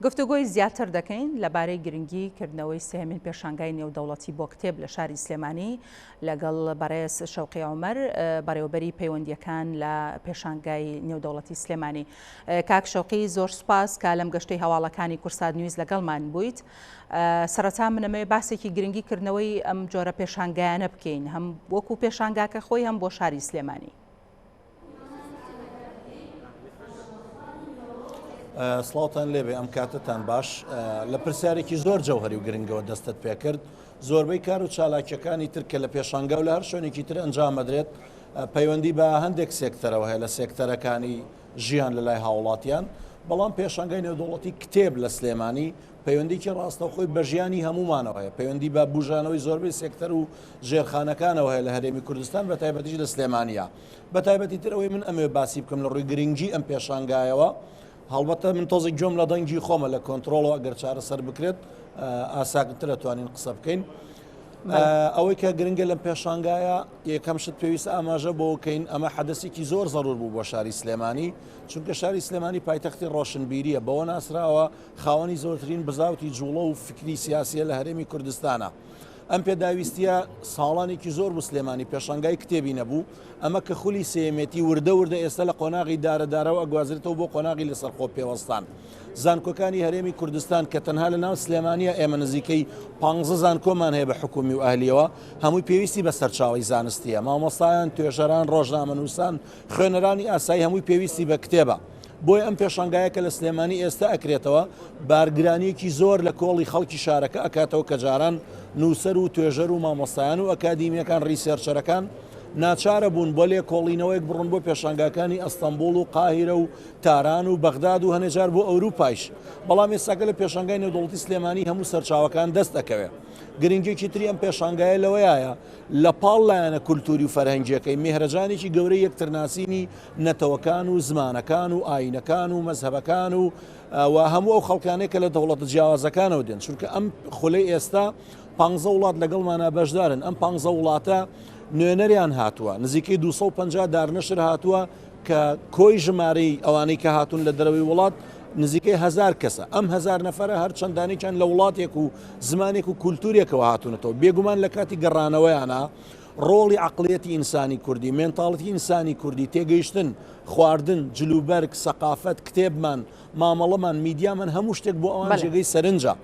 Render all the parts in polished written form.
گفتوگۆی زیاتر دەکەین لەبارەی گرنگی کردنەوەی سێهەمین پێشانگای نێودەوڵەتی بۆ کتێب لە شاری سلێمانی لەگەڵ بەڕێز شەوقی عومەر بەڕێوەبەری پەیوەندییەکان لە پێشانگای نێودەوڵەتی سلێمانی. کاک شەوقی زۆر سوپاس کە لەم گەشتەی هەواڵەکانی کورسات نیوز لەگەڵمان بوویت. سەرەتا منەمەوێ باسێکی گرنگی کردنەوەی ئەم جۆرە پێشانگایانە بکەین هەم وەکو پێشانگاکە خۆی هەم بۆ شاری سلێمانی. سڵاوتان لێبێ ئەم کاتتان باش لە پرسیارێکی زۆر جەوهری و گرنگەوە دەستت پێکرد زۆربەی کار و چالاکیەکانی تر کە لە پێشانگا و لە هەر شوێنێکی تر ئەنجام ئەدرێت پەیوەندی بە هەندێک سێکتەرەوە هەیە لە سێکتەرەکانی ژیان لە لای هاوڵاتیان بەڵام پێشانگای نێودەوڵەتی کتێب لە سلێمانی پەیوەندیکی ڕاستەوخۆی بە ژیانی هەمومانەوە هەیە پەیوەندی بە بژانەوەی زۆربەی سێکتەر و ژێرخانەکانەوە هەیە لە هەرێمی کوردستان بە تایبەتیش لە سلێمانیا بە تایبەتی تر ئەوەی من ئەمەوێ باسی بکەم لە ڕووی گرنگی ئەم پێشانگایەوە هەڵبەتە من تۆزێک گوێم لە دەنگی خۆمە لە کۆنتترۆڵەوە ئەگەر چارەسەر بکرێت ئاسانتر ئەتوانین قسە بکەین. ئەوەی کە گرنگە لەم پێشانگایە یەکەم شت پێویست ئاماژە بۆ کەین ئەمە حەدەسێکی زۆر زەرور بوو بۆ شاری سلێمانی چونکە شاری سلێمانی پایتەختی ڕۆشنبیریە بەوە ناسراوە خاوەنی زۆرترین بزاوتی جوڵە و فکری سیاسیە لە هەرێمی کوردستانە. ئەم پێداویستیە ساڵانێکی زۆر بوو سلێمانی پێشانگای کتێبی نەبوو، ئەمە کە خولی سێیەمێتی وردە وردە ئێستا لە قۆناغی دارە دارەوە ئەگوازرێتەوە بۆ قۆناغی لەسەرخۆ پێوەستان. زانکۆکانی هەرێمی کوردستان کە تەنها لە ناو سلێمانیە ئێمە نزیکەی پانزە زانکۆمان هەیە بە حکومی و ئەهلیەوە هەمووی پێویستی بە سەرچاوەی زانستیە، مامۆستایان، توێژەران، ڕۆژنامەنووسان، خوێنەرانی ئاسایی هەمووی پێویستی بە کتێبە. بۆیە ئەم پێشانگایە کە لە سلێمانی ئێستا ئەکرێتەوە بارگرانیەکی زۆر لە کۆڵی خەڵکی شارەکە ئەکاتەوە کە جاران نووسەر و توێژەر و مامۆستایان و ئەکادیمیەکان researcher ەکان ناچارە بوون بۆ لێکۆڵینەوەیەک بڕۆن بۆ پێشانگاکانی ئەستەنبوڵ و قاهیرە و تاران و بەغداد و هەنێجار بۆ ئەوروپایش بەڵام ئێستاکە لە پێشانگای نێودەوڵەتی سلێمانی هەموو سەرچاوەکان دەست ئەکەوێ گرنگیەکی تری ئەم پێشانگایە لەوەیایە لە پاڵ لایەنە کولتوری و فەرهەنگیەکەی مێهرەجانێکی گەورەی یەکترناسینی نەتەوەکان و زمانەکان و ئاینەکان و مەزهەبەکان و و هەموو ئەو خەڵکانەی کە لە دەوڵەتە جیاوازەکانەوە دێن چونکە ئەم خولەی ئێستا پ وڵات لەگەڵمانە بەشدارن ئەم پ وڵاتە نوێنەریان هاتووە نزیکەی 250 دارنەشر هاتووە کە کۆی ژمارەی ئەوانەی کە هاتوون لە دەرەوەی وڵات نزیکەی هزار کەسە ئەم هزار نەفرە هەر چەندانێکیان لە وڵاتێک و زمانێک و کولتورێکەوە هاتوونەتەوە بێگومان لە کاتی گەڕانەوەیانە ڕۆڵی عەقڵیەتی ئینسانی کوردی، mentality ئینسانی کوردی، تێگەیشتن، خواردن، جلوبەرگ، سەقافەت، کتێبمان، مامەڵەمان، میدیامان هەموو شتێک بۆ ئەوان جێگەی سەرنجە.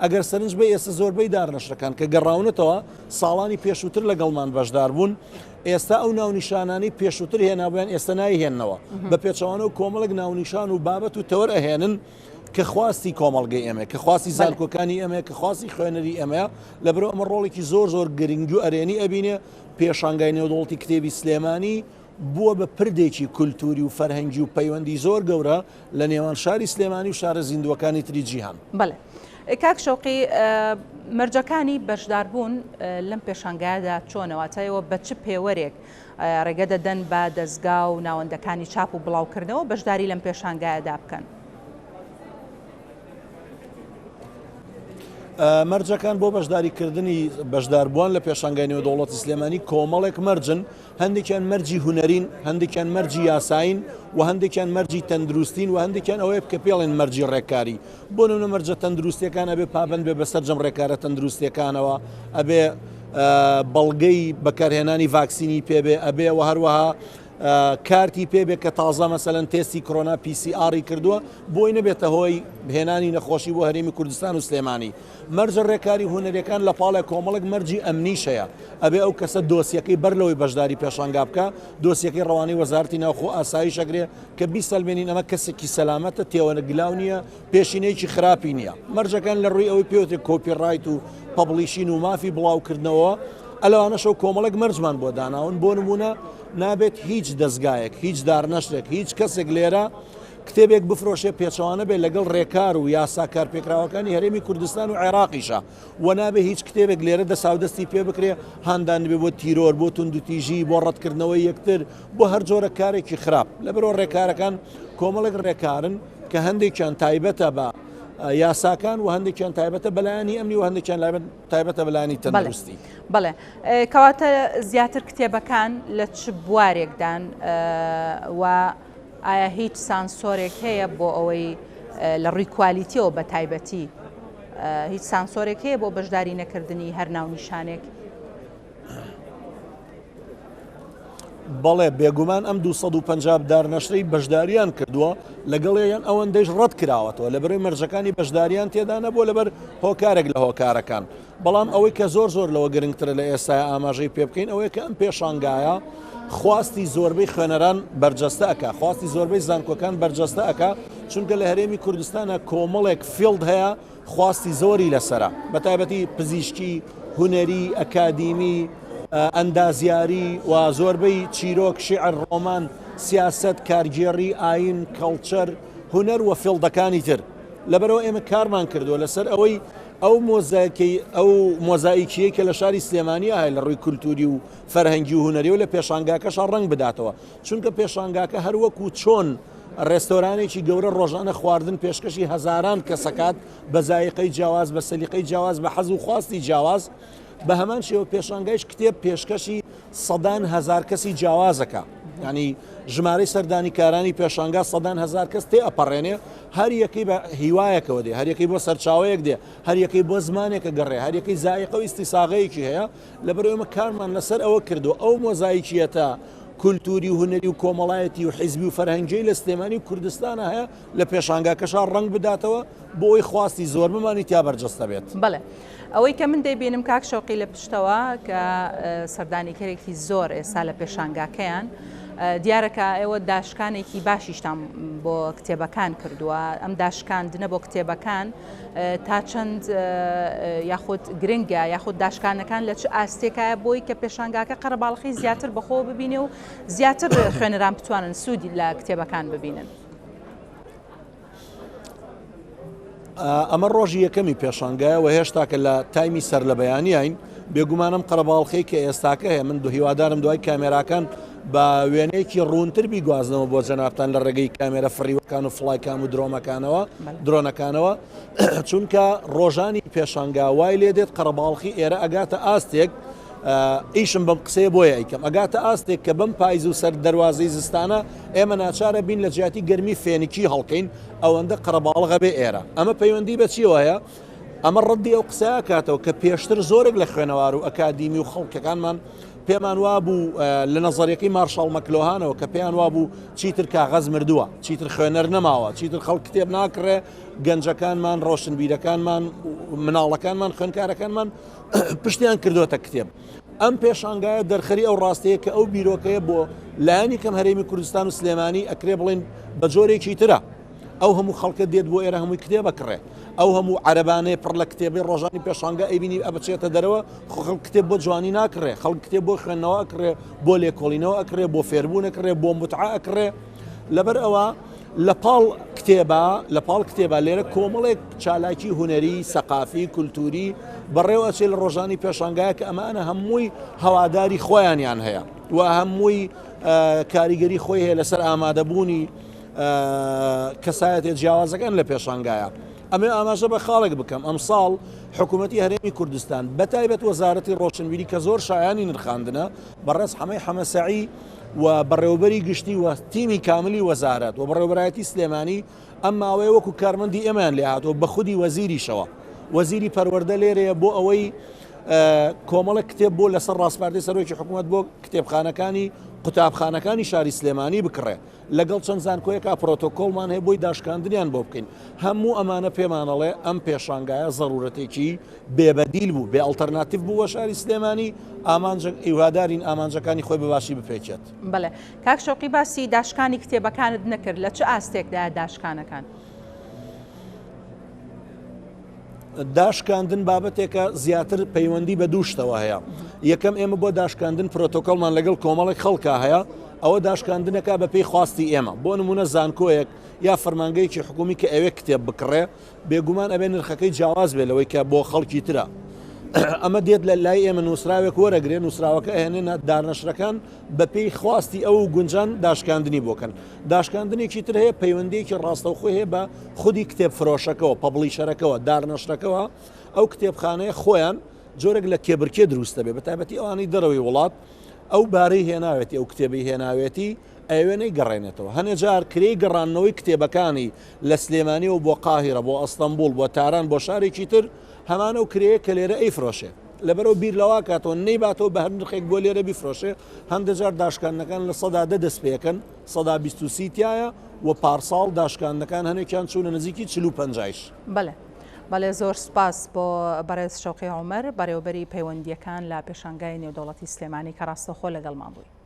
ئەگەر سەرنج بەی ئێستا زۆربەی دارنەشرەکان کە گەڕاونەتەوە ساڵانی پێشووتر لەگەڵمان بەشدار بوون، ئێستا ئەو ناونیشانانەی پێشووتر هێنابوویان ئێستا نایهێننەوە. بە پێچەوانەوە کۆمەڵێک ناونیشان و بابەت و تەوەر ئەهێنن کە خواستی کۆمەڵگەی ئێمەیە، کە خواستی زانکۆکانی ئێمەیە، کە خواستی خوێنەری ئێمەیە، لەبەرئەوە ئەمە ڕۆڵێکی زۆر زۆر گرنگ و ئەرێنی ئەبینێ، پێشانگای نێودەوڵەتی کتێبی سلێمانی بووە بە پردێکی کولتووری و فەرهەنگی و پەیوەندی زۆر گەورە لە نێوان شاری سلێمانی و شارە زیندووەکانی تری جیهان. بەڵێ کاک شەوقی مەرجەکانی بەشداربوون لەم پێشانگایەدا چۆنە؟ واتە ئێوە بە چ پێوەرێک ڕێگە دەدەن بە دەزگا و ناوەندەکانی چاپ و بڵاوکردنەوە بەشداری لەم پێشانگایەدا بکەن؟ مەرجەکان بۆ بەشداریکردنی بەشداربووان لە پێشانگای نێودەوڵەتی سلێمانی کۆمەڵێک مەرجن، هەندێکیان مەرجی هونەرین، هەندێکیان مەرجی یاسایین و هەندێکیان مەرجی تەندروستین و هەندێکیان ئەوەیە کە پێڵێن مەرجی ڕێککاری. بۆ نمونە مەرجە تەندروستیەکان ئەبێ پابەند بێ بە سەرجەم ڕێکارە تەندروستیەکانەوە، ئەبێ بەڵگەی بەکارهێنانی ڤاکسینی پێبێ، ئەبێ و هەروەها کارتی پێ بێ کە تازە مەسەلەن تێستی کۆرۆنا PCR ی کردووە بۆی نەبێتە هۆی هێنانی نەخۆشی بۆ هەرێمی کوردستان و سلێمانی. مەرجە ڕێکاری هونەریەکان لە پاڵێ کۆمەڵێک مەرجی ئەمنیش هەیە ئەبێ ئەو کەسە دۆسیەکەی بەر لەوەی بەشداری پێشانگا بکا دۆسیەکەی ڕەوانەی وەزارەتی ناوخۆ ئاسایش ئەگرێ کە بیسەلمێنین ئەمە کەسێکی سەلامەتە تێوەنەگلاو نییە پێشینەیەکی خراپی نییە مەرجەکان لە ڕووی ئەوەی پێوترێ copyright و publishing و مافی بڵاوکردنەوە ئەلەوانەشەوە کۆمەڵێک مەرجمان بۆ داناون بۆ نمونە نابێت هیچ دەزگایەک هیچ دارنەشرێک هیچ کەسێک لێرە کتێبێک بفرۆشێ پێچەوانە بێت لەگەڵ ڕێکار و یاسا کارپێکراوەکانی هەرێمی کوردستان و عێراقیشە و نابێ هیچ کتێبێک لێرە دەساودەستی پێ بکرێ هاندان بێ بۆ تیرۆر بۆ توندوتیژی بۆ ڕەتکردنەوەی یەکتر بۆ هەر جۆرە کارێکی خراپ لەبەرئەوە ڕێکارەکان کۆمەڵێک ڕێکارن کە هەندێکیان تایبەتە بە یاساکان و هەندێکیان تایبەتە بەلایەنی ئەمنی و هەندێکیان تایبەتە بەلایەنی تەندروستی. بەڵێ کەواتە زیاتر کتێبەکان لە چ بوارێکدان و ئایا هیچ سانسۆرێک هەیە بۆ ئەوەی لە ڕووی کوالیتیەوە بە تایبەتی هیچ سانسۆرێک هەیە بۆ بەشداری نەکردنی هەر ناونیشانێک؟ بەڵێ بێگومان ئەم 250 دارنەشرەی بەشداریان کردووە لەگەڵیان ئەوەندەیش ڕەت کراوەتەوە لەبەرەی مەرجەکانی بەشداریان تێدا نەبووە لەبەر هۆکارێک لە هۆکارەکان بەڵام ئەوەی کە زۆر زۆر لەوە گرنگترە لە ئێستایا ئاماژەی پێ بکەین ئەوەیە کە ئەم پێشانگایە خواستی زۆربەی خوێنەران بەرجەستە ئەکا، خواستی زۆربەی زانکۆکان بەرجەستە ئەکا، چونکە لە هەرێمی کوردستانە کۆمەڵێک field هەیە خواستی زۆری لەسەرە، بە تایبەتی پزیشکی، هونەری، ئەکادیمی، ئەندازیاری و زۆربەی چیرۆک، شیعر، ڕۆمان، سیاسەت، کارگێڕی، ئایین، culture، هونەر و field ەکانی تر. لەبەرئەوە ئێمە کارمان کردووە لەسەر ئەوەی ئەو مۆزایکەی ئەو مۆزایکیەی کە لە شاری سلێمانیا هەیە لە ڕووی کولتوری و فەرهەنگی و هونەری و لە پێشانگاکەشا ڕەنگ بداتەوە چونکە پێشانگاکە هەر وەکو چۆن ڕێستۆرانێکی گەورە ڕۆژانە خواردن پێشکەشی هەزاران کەسەکات بە زایقەی جیاواز بە سەلیقەی جیاواز بە حەز و خواستی جیاواز بە هەمان شێوە پێشانگایش کتێب پێشکەشی سەدان هەزار کەسی جیاوازەکە ینی ژمارەی سەردانیکارانی پێشانگا سەدان هەزار کەس تێ ئەپەڕێنێ هەر یەکەی بە هیوایەکەوە دێ هەر یەکەی بۆ سەرچاوەیەک دێ هەر یەکەی بۆ زمانێکە گەڕێ هەر یەکەی زایقە و ئیستیساغەیەکی هەیە لەبەر ئێمە کارمان لەسەر ئەوە کردو ئەو مۆزایکیەتە کولتوری و هونەری و کۆمەڵایەتی و حیزبی و فەرهەنگی لە سلێمانی و کوردستانە هەیە لە پێشانگاکەشا ڕەنگ بداتەوە بۆ ئەوەی خواستی زۆربەمانی تیا بەرجەستە بێت. بەڵێ ئەوەی کە من دەیبینم کاک شەوقی لە پشتەوە کە سەردانیکەرێکی زۆر ئێستا لە پێشانگاکەیان دیارە کە ئێوە داشکانێکی باشیشتان بۆ کتێبەکان کردووە ئەم داشکاندنە بۆ کتێبەکان تا چەند یاخود گرنگە یاخود داشکانەکان لە چ ئاستێکایە بۆی کە پێشانگاکە قەرەباڵخی زیاتر بەخۆ ببینێ و زیاتر خوێنەران بتوانن سوودی لە کتێبەکان ببینن. ئەمە ڕۆژی یەکەمی پێشانگایە و هێشتاکە لە تایمی سەر لە بەیانیین بێگومان ئەم قەرەباڵخەی کە ئێستاکە هەیە من هیوادارم دوای کامێراکان بە وێنەیەکی ڕوونتر بیگوازنەوە بۆ جەنابتان لە ڕێگەی کامێرە فڕیوەکان و flycam و درۆمەکانەوە درۆنەکانەوە چونکە ڕۆژانی پێشانگا وای لێ دێت قەرەباڵخی ئێرە ئەگاتە ئاستێک ئیشم بەم قسەیە بۆیە ئەیکەم ئەگاتە ئاستێک کە بەم پایز و سەر دەروازەی زستانە ئێمە ناچارە بین لە جیاتی گەرمی فێنکی هەڵکەین ئەوەندە قەرەباڵغە بێ ئێرە ئەمە پەیوەندی بە چیەوە هەیە ئەمە ڕەدی ئەو قسەیە کاتەوە کە پێشتر زۆرێک لە خوێنەوار و ئەکادیمی و خەڵکەکانمان پێمان وابوو لە نەزەریەکەی مارشاڵ مەکلۆهانەوە کە پێیان وابوو چیتر کاغەز مردووە چیتر خوێنەر نەماوە چیتر خەڵک کتێب ناکڕێ گەنجەکانمان ڕۆشنبیرەکانمان مناڵەکانمان خوێنکارەکانمان پشتیان کردوەتە کتێب. ئەم پێشانگایە دەرخەری ئەو ڕاستەیە کە ئەو بیرۆکەیە بۆ لایەنی کەم هەرێمی کوردستان و سلێمانی ئەکرێ بڵێن بە جۆرێکی ترە. ئەو هەموو خەڵکە دێت بۆ ئێرە هەمووی کتێب ئەکڕێ. ئەو هەموو عەرەبانەیە پڕ لە کتێبەی ڕۆژانی پێشانگا ئەیبینی ئەبچێتە دەرەوە، خۆ خەڵک کتێب بۆ جوانی ناکڕێ، خەڵک کتێب بۆ خوێندنەوە ئەکڕێ، بۆ لێکۆڵینەوە ئەکڕێ، بۆ فێربوون ئەکڕێ، بۆ متعە ئەکڕێ. لەبەر ئەوە لە پاڵ کتێبا لە پاڵ کتێبا لێرە کۆمەڵێک چالاکی هونەری، سەقافی، کولتووری بەڕێوە ئەچێ لە ڕۆژانی پێشانگایە کە ئەمانە هەمووی هەواداری خۆیانیان هەیە و هەمووی کاریگەری خۆی هەیە لەسەر ئامادەبوونی کەسایەتە جیاوازەکان لە پێشانگایە. ئەمەوێ ئاماژە بە خاڵێک بکەم ئەمساڵ حکوومەتی هەرێمی کوردستان بە تایبەت وەزارەتی ڕۆشنبیری کە زۆر شایانی نرخاندنە بەڕێز حەمەی حەمەسەعی و بەڕێوەبەری گشتی و تیمی کاملی وەزارەت و بەڕێوەبەرایەتی سلێمانی ئەم ماوەیە وەکو کارمەندی ئێمەیان لێ هاتووە بە خودی وەزیریشەوە وەزیری پەروەردە لێرەیە بۆ ئەوەی کۆمەڵک کتێب بۆ لەسەر ڕاسپاردەی سەرۆکی حکوومەت بۆ کتێبخانەکانی قوتابخانەکانی شاری سلێمانی بکڕێ لەگەڵ چەند زانکۆیەکا پرۆتۆکۆڵمان هەیە بۆی داشکاندنیان بۆ بکەین هەموو ئەمانە پێمانەڵێ ئەم پێشانگایە زەرورەتێکی بێبەدیل بوو بێ ئەڵتەرناتیڤ بوو بۆ شاری سلێمانی ئامانج هیوادارین ئامانجەکانی خۆی بە باشی بپێکێت. بەڵێ کاک شەوقی باسی داشکانی کتێبەکانت نەکرد لە چ ئاستێکدایە داشکانەکان؟ داشکاندن بابەتێکە زیاتر پەیوەندی بە دوو شتەوە هەیە یەکەم ئێمە بۆ داشکاندن پرۆتۆکۆڵمان لەگەڵ کۆمەڵێک خەڵکا هەیە ئەوە داشکاندنەکە بە پێی خواستی ئێمە بۆ نمونە زانکۆیەک یا فەرمانگەیەکی حکومی کە ئەوێ کتێب بکڕێ بێگومان ئەبێ نرخەکەی جیاواز بێ لەوەی کە بۆ خەڵکی ترە ئەمە دێت لە لای ئێمە نووسراوێک وەرەگرێ نووسراوەکە ئەهێنێنە دارنەشرەکان بەپێی خواستی ئەو گونجان داشکاندنی بۆکەن داشکاندنێکی تر هەیە پەیوەندیەکی ڕاستەوخۆی هەیە بە خودی کتێب فرۆشەکەوە، publisher ەکەوە، دارنەشرەکەوە، ئەو کتێبخانەیە خۆیان جۆرێک لە کێبرکێ دروست دەبێت بە تایبەتی ئەوانەی دەرەوەی وڵات ئەو بارەی هێناوێتی ئەو کتێبەی هێناوێتی ئەیەوێ نەیگەڕێنێتەوە. هەنێ جار کرێی گەڕاندنەوەی کتێبەکانی لە سلێمانیەوە بۆ قاهیرە، بۆ ئەستەنبوڵ، بۆ تاران، بۆ شارێکی تر هەمان ئەو کرێیە کە لێرە ئەیفرۆشێ. لەبەرئەوە بیر لەوە کاتەوە نەیباتەوە بە هەر نرخێک بۆ لێرە بیفرۆشێ. هەندێ جار داشکاندنەکان 10% دەست پێکەن، 20% تیایە و پارساڵ داشکاندنەکان هەنێکیان چوونە نزیکی 40 و پەنجایش. بەڵێ بەڵێ زۆر سوپاس بۆ بەڕێز شەوقی عومەر بەڕێوەبەری پەیوەندییەکان لە پێشانگای نێودەوڵەتی سلێمانی کە ڕاستەوخۆ لەگەڵمان بووی.